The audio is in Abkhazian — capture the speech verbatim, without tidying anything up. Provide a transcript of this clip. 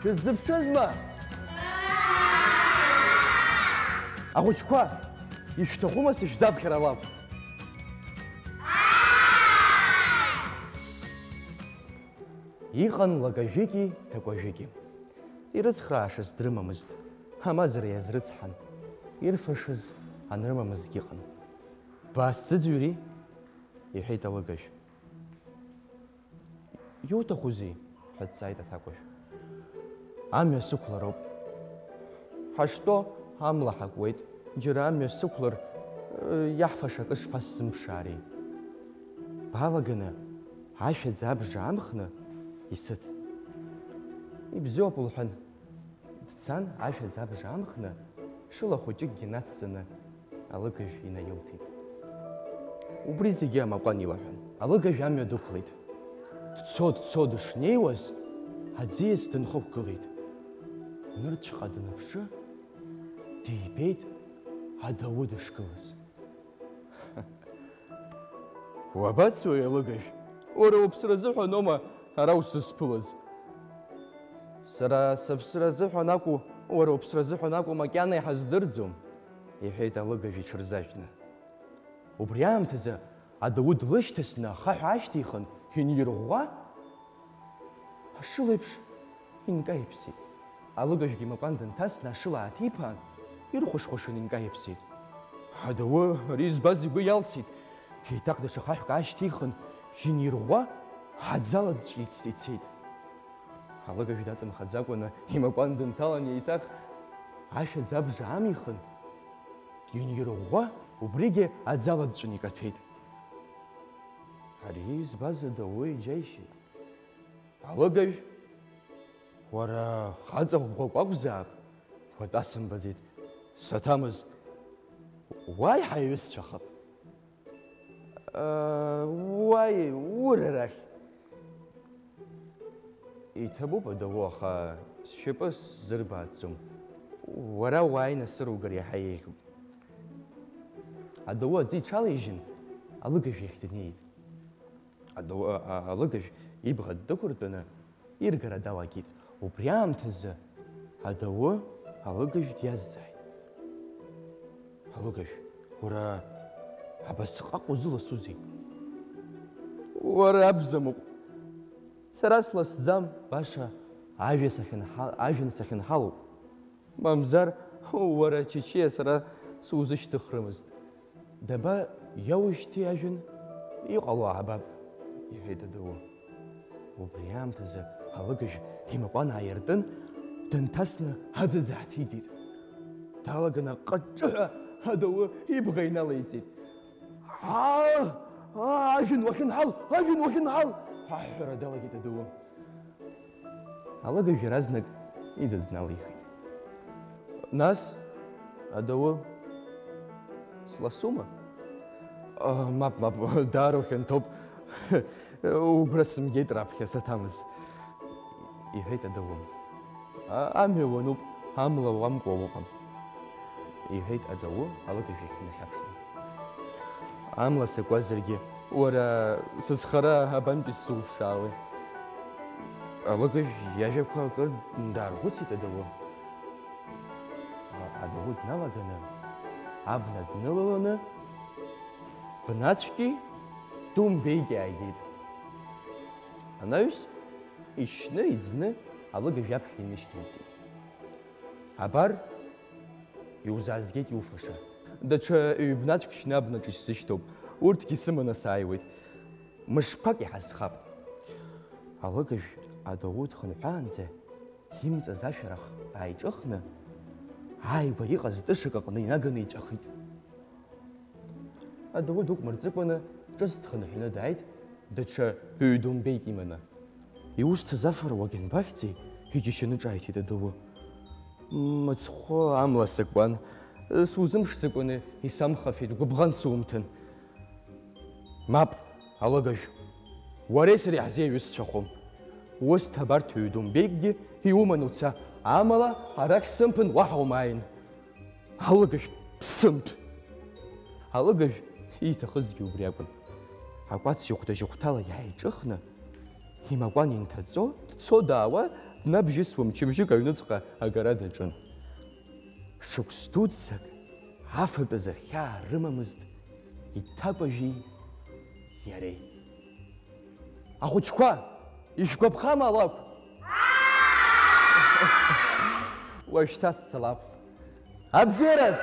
Шәыззыԥшызма? Ахәыҷқәа, ишәҭахума сышәзаԥхьар алакә? Иҟан лакажәыки ҭакәажәыки. Ирыцхраашаз дрымамызт, амазара иазрыцҳан, ирфашаз анрымамызгьы ыҟан. Баасзыӡырҩри? Иҳәеит алыгажә. Иуҭахузеи? Ҳәа дҵааит аҭакәажә. Амҩа сықәлароуп. Ҳаштәоу амла ҳакуеит, џьара амҩа сықәлар, э, иаҳфаша акы шԥасзымԥшаари? Балаганы ашәаӡа абжа амхны исыҭ. Ибзиоуп, лҳәан. Дцан, ашәаӡа абжа амхны, шыла хәыҷыкгьы нацҵаны, алыгажә инаилҭеит. Убри зегьы амакәан илаҳәан. Алыгажә амҩа дықәлеит. Дцо, дцо дышнеиуаз, аӡиас дынхықәгылеит. Нырцәҟа даныԥшы, дибеит адау дышгылаз. Уабацои, алыгажә? Уара уԥсра азыҳәаноума ара усызԥылаз? Сара сыԥсра азыҳәан акәу, уара уԥсра азыҳәан акәу макьана иҳаздырӡом, иҳәеит алыгажә иҽырзажәны. Убри аамҭазы адау длышьҭасны ахаҳә аашьҭихын, инирӷәӷәа, ашылеиԥш инкаиԥсеит. Алыгажәгьы имакәан дынҭасны ашыла ааҭиԥаан, ирхәышхәышын инкаиԥсеит. Адау ари избаз игәы иалсит. Еиҭах даҽа хаҳәк аашьҭихын, инирӷәӷәа, аӡы алаҵәҵәа ицеит. Алыгажә даҵамхаӡакәаны имакәан дынҭалан, еиҭах ашәаӡа абжа аамихын, инирӷәӷәа, убригьы аӡы алаҵәҵәаны икаҭәеит. Ари избаз адау иџьаишьеит. Алыгажә, уара хаҵа ӷәӷәак уакәзаап, уатәа сымбаӡеит, саҭамыз, уааи ҳаиҩызцәахап. Уааи, ур арахь. Иҭабуп, адау, аха сшьапы сзырбааӡом. Уара уааины сыругар иаҳа еиӷьуп. Адау аӡы иҽалеижьын, алыгажә иахь днеит. Адау, а, а, алыгажә ибӷа дықәыртәаны иргара далагеит. Убри аамҭазы адау алыгажә диазҵааит. Алыгажә, уара абасҟак узыласузеи? Уара абзамыҟә! Сара сласӡам, баша ажәа сахьынҳа-, ажәҩан сахьынҳалоуп. Мамзар, уара ачычиа сара сузышьҭыхрымызт. Даба иаушьҭи ажәҩан, иҟало аабап, иҳәеит адау. Убри аамҭазы алыгажә имакәан ааиртын, дынҭасны аӡаӡ ааҭигеит. Далаганы аҟыҿҿыҳәа адау ибӷа иналеиҵеит. Аа, аа, ажәҩан уахьынҳал, ажәҩан уахьынҳал! Аҳәҳәара далагеит адау. Алыгажә иаразнак иӡыӡ налихит. Нас, адау, сласума? А, мап, мап, даара ухьанҭоуп. Угәра сымгеит раԥхьа саҭамыз, иҳәеит адау. А, амҩа уануп, амла уамкәа уҟам, иҳәеит адау алыгажә иахь днахьаԥшны. Амла сакуазаргьы, уара, сызхара абантәи сзуԥшаауеи? Алыгажә иажәақәа акыр даархәыцит адау. А-, адау дналаганы, абна днылаланы, бнацәки думбеики ааигеит. Анаҩс, ишьны, иӡны, алыгажә аԥхьа инышьҭеиҵеит. Абар, иузаазгеит иуфаша. Даҽа ҩбнацәк шьны абнаҿ исзышьҭоуп. Урҭгьы сыманы сааиуеит. Мышқәак иҳазхап. Алыгажә адау дхынҳәаанӡа имҵаз ашәарах ааиҿыхны, ааигәа иҟаз тышак аҟны инаганы иҵәахит. Адау дук мырҵыкәаны ҿыц дхынҳәны дааит, даҽа ҩ-думбеик иманы. Иусҭаз афара уагьанбахьӡеи? Иџьашьаны ҿааиҭит адау. Мыцхәы амла сакуан, сузымԥшӡакәаны исамхафеит, гәыбӷан сумҭан. Мап, алыгажә, уареи сареи ҳзеиҩызцәахом. Усҭ абарҭ ҩ-думбеикгьы иуман уца, амала арахь сымԥын уаҳа умааин. Алыгажә ԥсымҭә! Алыгажә ииҭахызгьы убри акәын. Акәац жьыхәҭа-жьыхәҭала иааиҿыхны, имакәан инҭаҵо, дцо-даауа, днабжьысуа мчыбжьык аҩныҵҟа агара даҿын. Шықәс дуӡӡак афатәазы хьаа рымамызт иҭакәажәи иареи. Ахәыҷқәа, ишәгәаԥхама алакә? Уажәшьҭа сцалап. Абзиараз!